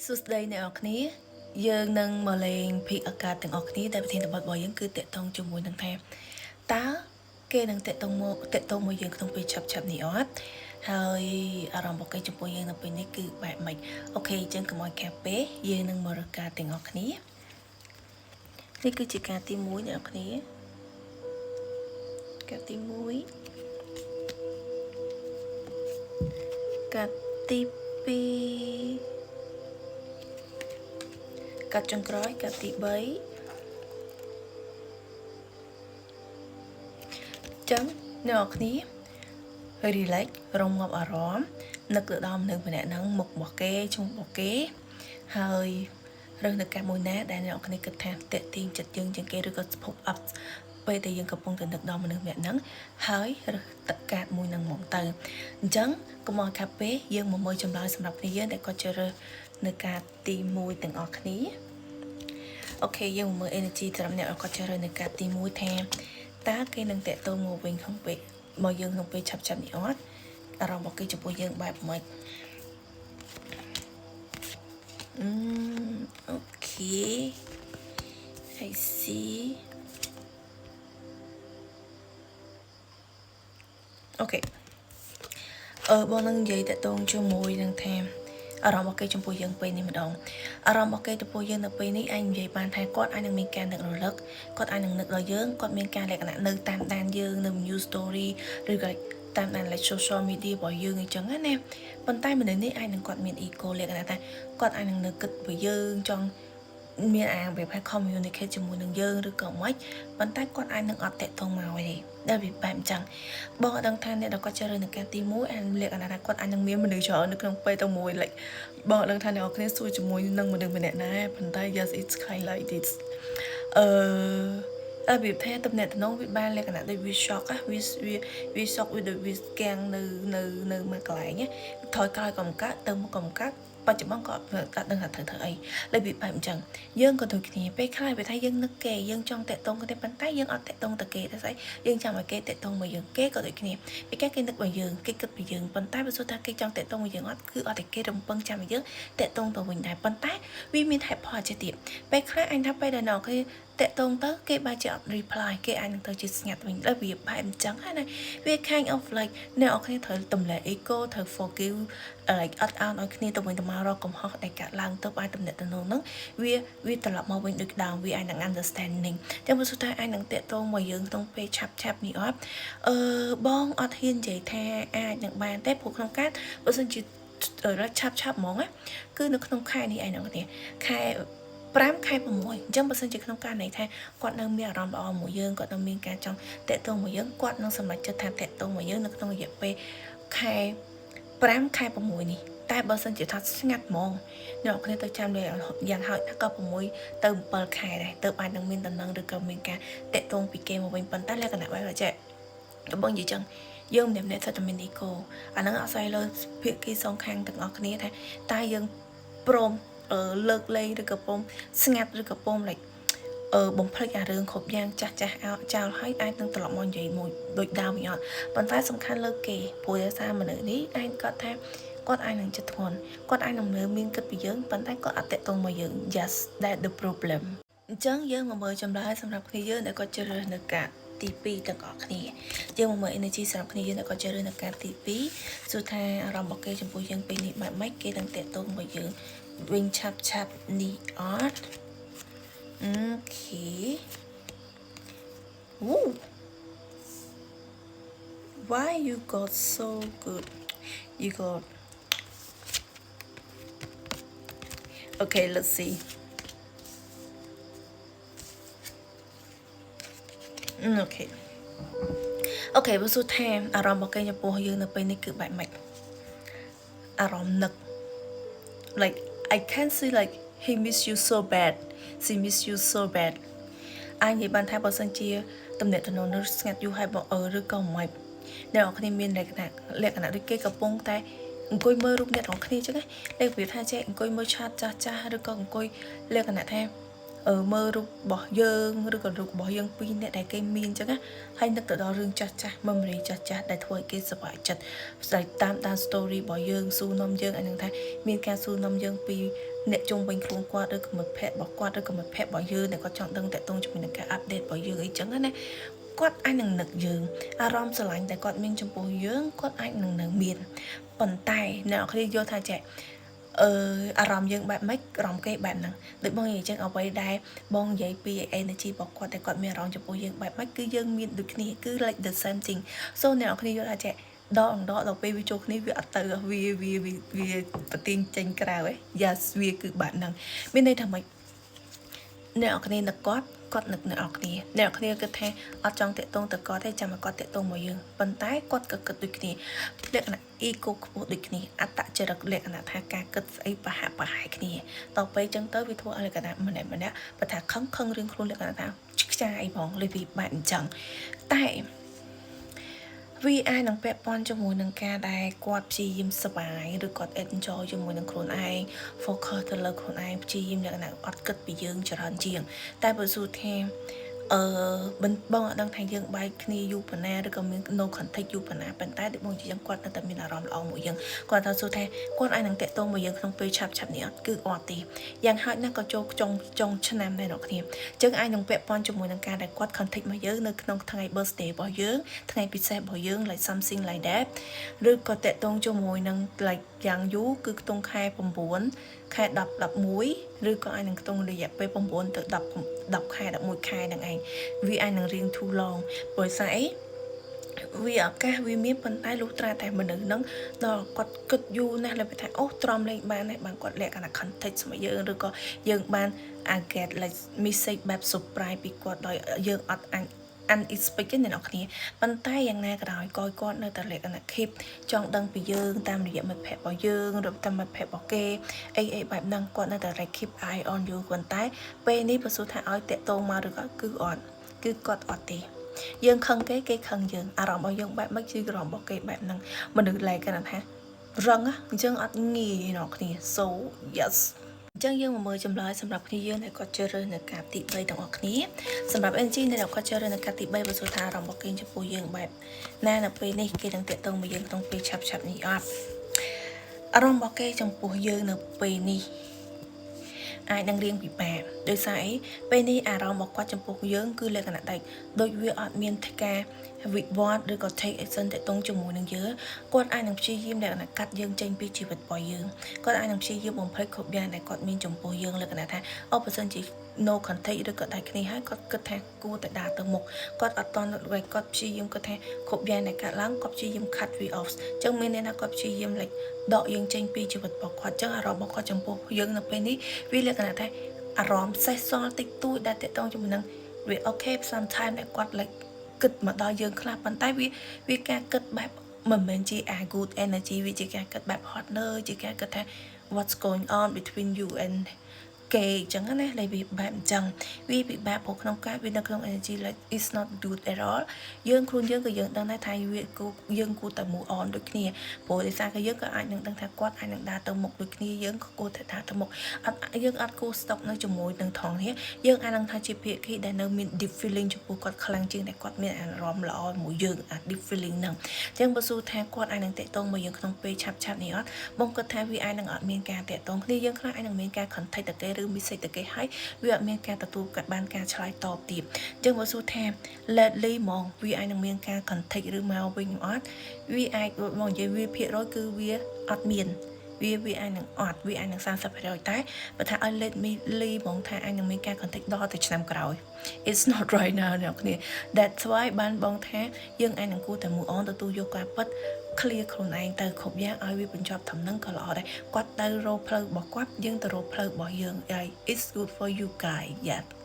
សួស្តីអ្នកនរគ្នាយើងនឹងមកលេង pick a card ទាំងអស់គ្នាដែលប្រធានបទរបស់យើងគឺតាក់ទងជាមួយនឹងថាតើគេនឹងតាក់ទងមកតាក់ទងមកយើងក្នុងពេលឆាប់ឆាប់នេះអត់ហើយអារម្មណ៍របស់គេចំពោះយើងនៅពេលនេះគឺបែបម៉េច? Okay អញ្ចឹងកុំឲ្យខាតពេលយើងនឹងមករើសកាតទាំងអស់គ្នានេះគឺជាកាតទី1អ្នកនរគ្នាកាតទី1កាតទី2កាតចុងក្រោយកាតទី3ចឹងអ្នកនរគ្នា relax រំងាប់អារម្មណ៍នឹកទៅដល់មនុស្សម្នាក់ហ្នឹងមុខរបស់គេឈ្មោះរបស់គេហើយរើសនៅកាតមួយណាដែលអ្នកនរគ្នាគិតថាតាក់ទាញចិត្តយើងជាងគេឬក៏ pop up ពេលដែលយើងកំពុងតែនឹកដល់មនុស្សម្នាក់ហ្នឹងហើយរើសតកាតមួយហ្នឹងមកទៅអញ្ចឹងកុំឲ្យខាត់ពេកយើងមកមើលចម្លើយសម្រាប់គ្នាយើងដែលគាត់ជ្រើសរើសនៅកាតទី1ទាំងអស់គ្នាOkay យើងមកមើល energy សម្រាប់អ្នកដែលគាត់ជ្រើសរើសនៅកាតទី1ថាតើគេនឹងតាក់ទងមកវិញក្នុងពេលមកយើងក្នុងពេលឆាប់ៗនេះអត់អារម្មណ៍របស់គេចំពោះយើងបែបម៉េចអឺ okay, I see. Okay អឺបងនឹងនិយាយតាក់ទងជាមួយនឹងថាអារម្មណ៍របស់គេចំពោះយើងពេលនេះម្ដងអារម្មណ៍របស់គេចំពោះយើងនៅពេលនេះអាចនិយាយបានថាគាត់អាចនឹងមានការនឹករលឹកគាត់អាចនឹងនឹកដល់យើងគាត់មានការលក្ខណៈនៅតាមដានយើងនៅ news story ឬក៏តាមដាន like social media របស់យើងអញ្ចឹងណាប៉ុន្តែមនុស្សនេះអាចនឹងគាត់មាន ego លក្ខណៈថាគាត់អាចនឹងនៅគិតពីយើងចង់មានអាបែបថា communicate ជាមួយនឹងយើងឬក៏មិនប៉ុន្តែគាត់អាចនឹងអត់តាក់ទងមកទេដែលវាបែបអញ្ចឹងបងអត់ដឹងថាអ្នកដែលគាត់ជ្រើសរើសនៅកាតទី1អាលក្ខណៈថាគាត់អាចនឹងមានមនុស្សច្រើននៅក្នុងពេលតែមួយ like បងអត់ដឹងថាអ្នកនរគ្នាសួរជាមួយនឹងមនុស្សម្នាក់ណាប៉ុន្តែ yes, it's kind like this. អឺរបៀបថាតំណែងតំណងវាបានលក្ខណៈដូចវា shock ណាវាវាវា shock វាដូចវាស្គាំងនៅនៅនៅមួយកន្លែងណាថយក្រោយក៏មិនកើតទៅមកក៏មិនកើតបច្ចុប្បន្នក៏អត់ដឹងថាត្រូវធ្វើអីលើវាបែបអញ្ចឹងយើងក៏ដូចគ្នាពេលខ្លះវាថាយើងនឹកគេយើងចង់តាក់ទងគេប៉ុន្តែយើងអត់តាក់ទងទៅគេតែស្អីយើងចាំឲ្យគេតាក់ទងមកយើងគេក៏ដូចគ្នាពេលគេគេនឹកមកយើងគេគិតពីយើងប៉ុន្តែបើសួរថាគេចង់តាក់ទងមកយើងអត់គឺអត់តែគេរំពឹងចាំឲ្យយើងតាក់ទងទៅវិញដែរប៉ុន្តែវាមានហេតុផលចេះទៀតពេលខ្លះអញថាពេលដែលណគេតាក់ទងទៅគេបែរជាអត់ reply គេអាចនឹងទៅជាស្ងាត់វិញដល់វាបែបអញ្ចឹងណាវា kind of like អ្នកនរគ្នាត្រូវទម្លាក់ ego ត្រូវ forgive like អត់អោនឲ្យគ្នាទៅវិញទៅមករកកំហុសដែលកាត់ឡើងទៅអាចតំណែងតំណងហ្នឹងវាវាត្រឡប់មកវិញដូចដើមវាអាចនឹង understanding ចឹងបើសួរថាអាចនឹងតាក់ទងមកយើងក្នុងពេលឆាប់ឆាប់នេះអត់អឺបងអត់ហ៊ាននិយាយថាអាចនឹងបានទេព្រោះក្នុងការបើសិនជាឆាប់ឆាប់ហ្មងណាគឺនៅក្នុងខែនេះឯងអ្នកខែ5ខែ6អញ្ចឹងបើសិនជាក្នុងករណីថាគាត់នៅមានអារម្មណ៍ល្អមួយយើងគាត់នៅមានការចង់តាក់ទងមួយយើងគាត់នឹងសម្រេចចិត្តថាតាក់ទងមួយយើងនៅក្នុងរយៈពេលខែ5ខែ6នេះតែបើសិនជាថាស្ងាត់ហ្មងអ្នកគ្នាទៅចាំលេយ៉ាងហោចណាស់ក៏6ទៅ7ខែដែរទៅអាចនឹងមានតំណែងឬក៏មានការតាក់ទងពីគេមកវិញប៉ុន្តែលក្ខណៈបែបចេះបងនិយាយចឹងយើងម្នាក់ម្នាក់សុទ្ធតែមាន ego អាហ្នឹងអាស្រ័យលើភាគីសងខាងទាំងអស់គ្នាថាតើយើងព្រមលើកលែងឬក៏ព្រមស្ងាត់ឬក៏ព្រម like អឺបំភ្លេចអារឿងគ្រប់យ៉ាងចាស់ចាស់ចោលហើយអាចនឹងត្រឡប់មកនិយាយមួយដូចដើមវិញអត់ប៉ុន្តែសំខាន់លើគេព្រោះដោយសារមនុស្សនេះអាចគាត់ថាគាត់អាចនឹងចិត្តធ្ងន់គាត់អាចនឹងនៅមានគិតពីយើងប៉ុន្តែគាត់អត់តាក់ទងមកយើង Yes, that the problem. អញ្ចឹងយើងមកមើលចម្លើយសម្រាប់គ្នាយើងដែលគាត់ជ្រើសរើសនៅកាតទី2ទាំងអស់គ្នាយើងមកមើល energy សម្រាប់គ្នាយើងដែលគាត់ជ្រើសរើសនៅកាតទី2សួរថាអារម្មណ៍របស់គេចំពោះយើងពេលនេះបែបម៉េចគេនឹងតាក់ទងមកយើងវិញឆាប់ឆាប់នេះអត់ Okay. Ooh. Why you got so good? You got. Okay, let's see. Okay. Okay បើសួរថាអារម្មណ៍របស់គេចំពោះយើងនៅពេលនេះគឺបែបម៉េចអារម្មណ៍នឹក like I can see like he miss you so bad, she miss you so bad. អាចនិយាយបានថាបើសិនជាតំណែងតំណងនៅស្ងាត់យូរហើយបងអឺឬក៏មិនអ្នកនរគ្នាមានលក្ខណៈលក្ខណៈដូចគេកំពុងតែអង្គុយមើលរូបអ្នកនរគ្នាចឹងណាលេខវាថាចេះអង្គុយមើល chat ចាស់ចាស់ឬក៏អង្គុយលក្ខណៈថា មើលរូបរបស់យើងឬក៏រូបរបស់យើងពីរនាក់ដែលគេមានអញ្ចឹងណាហើយនឹកទៅដល់រឿងចាស់ចាស់ memory ចាស់ចាស់ដែលធ្វើឲ្យគេសប្បាយចិត្តស្ដាយតាមដាន story របស់យើងសួរនាំយើងអានឹងថាមានការសួរនាំយើងពីអ្នកជុំវិញខ្លួនគាត់ឬក៏មិត្តភ័ក្តិរបស់គាត់ឬក៏មិត្តភ័ក្តិរបស់យើងដែលគាត់ចង់ដឹងតាក់ទងជាមួយនឹងការ update របស់យើងអីចឹងណាគាត់អាចនឹងនឹកយើងអារម្មណ៍ស្រឡាញ់ដែលគាត់មានចំពោះយើងគាត់អាចនឹងនៅមានប៉ុន្តែអ្នកនរគ្នាយល់ថាចេះអារម្មណ៍យើងបែបម៉េចអារម្មណ៍គេបែបហ្នឹងដូចបងនិយាយចឹងអ្វីដែលបងនិយាយពី energy របស់គាត់តែគាត់មានអារម្មណ៍ចំពោះយើងបែបម៉េចគឺយើងមានដូចគ្នាគឺ like the same thing. So អ្នកនរគ្នាយល់ថាចេះដកដកដល់ពេលវាចូលគ្នាវាអត់ទៅវាវាវាវាប្រទៀងចេញក្រៅឯង Yes វាគឺបែបហ្នឹងមានន័យថាម៉េចអ្នកនរគ្នានឹកគាត់គាត់នឹកអ្នកនរគ្នាអ្នកនរគ្នាគិតថាអត់ចង់តាក់ទងទៅគាត់ទេចាំឲ្យគាត់តាក់ទងមកយើងប៉ុន្តែគាត់ក៏គិតដូចគ្នាលក្ខណៈ ego ខ្ពស់ដូចគ្នាអត្តចរិតលក្ខណៈថាការគិតស្អីប្រហាក់ប្រហែលគ្នាតទៅពេលចឹងទៅវាធ្វើឲ្យលក្ខណៈម្នាក់ម្នាក់បើថាខឹងខឹងរឿងខ្លួនលក្ខណៈថាខ្ចាយហ្មងលើវាបែបអញ្ចឹងតែវាអាចនឹងពាក់ព័ន្ធជាមួយនឹងការដែលគាត់ព្យាយាមសប្បាយឬគាត់ enjoy ជាមួយនឹងខ្លួនឯង focus ទៅលើខ្លួនឯងព្យាយាមលក្ខណៈអត់គិតពីយើងច្រើនជាង តែបើសួរថាបងអត់ដឹងថាយើងបែកគ្នាយូរប៉ុណ្ណាឬក៏មាន no contact យូរប៉ុណ្ណាប៉ុន្តែដូចបងនិយាយគាត់នៅតែមានអារម្មណ៍ល្អមួយយើងគាត់ថាសួរថាគាត់អាចនឹងតាក់ទងមកយើងក្នុងពេលឆាប់ឆាប់នេះអត់គឺអត់ទេយ៉ាងហោចណាស់ក៏ចូលចុងចុងឆ្នាំដែរអ្នកគ្នាអញ្ចឹងអាចនឹងពាក់ព័ន្ធជាមួយនឹងការដែលគាត់ contact មកយើងនៅក្នុងថ្ងៃ birthday របស់យើងថ្ងៃពិសេសរបស់យើង like something like that ឬក៏តាក់ទងជាមួយនឹង like យ៉ាងយូរគឺខ្ទង់ខែ9ខែ10 11ឬក៏អាចនឹងខ្ទង់រយៈពេល9ទៅ10 10ខែ11ខែហ្នឹងឯងវាអាចនឹងរៀង too long ព្រោះស្អីវាឱកាសវាមានប៉ុន្តែលុះត្រាតែមនុស្សហ្នឹងដល់គាត់គិតយូរណាស់លើថាអូទ្រាំលេងបានហើយបានគាត់លក្ខណៈ contact ជាមួយយើងឬក៏យើងបាន get like message បែប surprise ពីគាត់ដោយយើងអត់អាច unexpected អ្នកនរគ្នាប៉ុន្តែយ៉ាងណាក៏ដោយក៏គាត់នៅតែលក្ខណៈ keep ចង់ដឹងពីយើងតាមរយៈមិត្តភ័ក្តិរបស់យើងឬតាមមិត្តភ័ក្តិរបស់គេអីអីបែបហ្នឹងគាត់នៅតែ keep eye on you ប៉ុន្តែពេលនេះបើសួរថាឲ្យតាក់ទងមកឬក៏គឺអត់គឺគាត់អត់ទេយើងខឹងគេគេខឹងយើងអារម្មណ៍របស់យើងបែបម៉េចគឺអារម្មណ៍របស់គេបែបហ្នឹងមនុស្សឡែកគាត់ថារឹងអញ្ចឹងអត់ងាយអ្នកគ្នា So yes អញ្ចឹងយើងមកមើលចម្លើយសម្រាប់គ្នាយើងដែលគាត់ជ្រើសរើសនៅកាតទី3ទាំងអស់គ្នាសម្រាប់ energy ដែលគាត់ជ្រើសរើសនៅកាតទី3បើសួរថាអារម្មណ៍របស់គេចំពោះយើងបែបណានៅពេលនេះគេនឹងតាក់ទងមកយើងក្នុងពេលឆាប់ឆាប់នេះអត់អារម្មណ៍របស់គេចំពោះយើងនៅពេលនេះអាចនឹងរៀងពិបាកដោយសារអីពេលនេះអារម្មណ៍របស់គាត់ចំពោះយើងគឺលក្ខណៈដាច់ដូចវាអត់មានការវិវត្តឬក៏ take action តាក់ទងជាមួយនឹងយើងគាត់អាចនឹងព្យាយាមលក្ខណៈកាត់យើងចេញពីជីវិតរបស់យើងគាត់អាចនឹងព្យាយាមបំភ្លេចគ្រប់យ៉ាងដែលគាត់មានចំពោះយើងលក្ខណៈថាអូបើសិនជា no contact ឬក៏ដាច់គ្នាហើយគាត់គិតថាគួរតែដើរទៅមុខគាត់អត់តន់គាត់ព្យាយាមគាត់ថាគ្រប់យ៉ាងដែលកើតឡើងគាត់ព្យាយាម cut we off អញ្ចឹងមានន័យថាគាត់ព្យាយាម like ដកយើងចេញពីជីវិតរបស់គាត់អញ្ចឹងអារម្មណ៍របស់គាត់ចំពោះយើងនៅពេលនេះវាលក្ខណៈថាអារម្មណ៍សេះសល់តិចតួចដែលតាក់ទងជាមួយនឹងវា okay sometime ដែលគាត់ like គិតមកដល់យើងខ្លះប៉ុន្តែវាវាការគិតបែបមិនមែនជា a good energy វាជាការគិតបែបហត់នឿយជាការគិតថា what's going on between you and គេអញ្ចឹងណាដែលវាបែបអញ្ចឹងវាពិបាកព្រោះក្នុងការវានៅក្នុង energy like it's not good at all យើងខ្លួនយើងក៏យើងដឹងដែរថាវាគូយើងគួរតែ move on ដូចគ្នាព្រោះដោយសារក៏យើងក៏អាចនឹងដឹងថាគាត់អាចនឹងដើរទៅមុខដូចគ្នាយើងក៏គួរតែដើរទៅមុខអត់យើងអត់គួរ stop នៅជាមួយនឹងថងនេះយើងអាចនឹងថាជាភាគីដែលនៅមាន deep feeling ចំពោះគាត់ខ្លាំងជាងដែលគាត់មានអារម្មណ៍ល្អមួយយើងអា deep feeling ហ្នឹងអញ្ចឹងបើសួរថាគាត់អាចនឹងតាក់ទងមកយើងក្នុងពេលឆាប់ឆាប់នេះអត់បងគាត់ថាវាអាចនឹងអត់មានការតាក់ទងគ្នាយើងខ្លះអាចនឹងមានការ contact ទៅគេឬ message ទៅគេហើយវាអត់មានការទទួលបានការឆ្លើយតបទៀតអញ្ចឹងបើសួរថា lately ហ្មងវាអាចនឹងមានការ contact ឬមកវិញអត់វាអាចមកនិយាយវាភាគរយគឺវាអត់មានវាវាអាចនឹងអត់វាអាចនឹង30%តែបើថាឲ្យ let me leave ហ្មងថាអាចនឹងមានការ contact ដល់ទៅឆ្នាំក្រោយ It's not right now អ្នកគ្នា That's why បានបងថាយើងអាចនឹងគួរតែ move on ទទួលយកការពិត clear ខ្លួនឯងទៅគ្រប់យ៉ាងឲ្យវាបញ្ចប់ត្រឹមហ្នឹងក៏ល្អដែរគាត់ទៅរកផ្លូវរបស់គាត់យើងទៅរកផ្លូវរបស់យើង It's good for you guys. Yeah.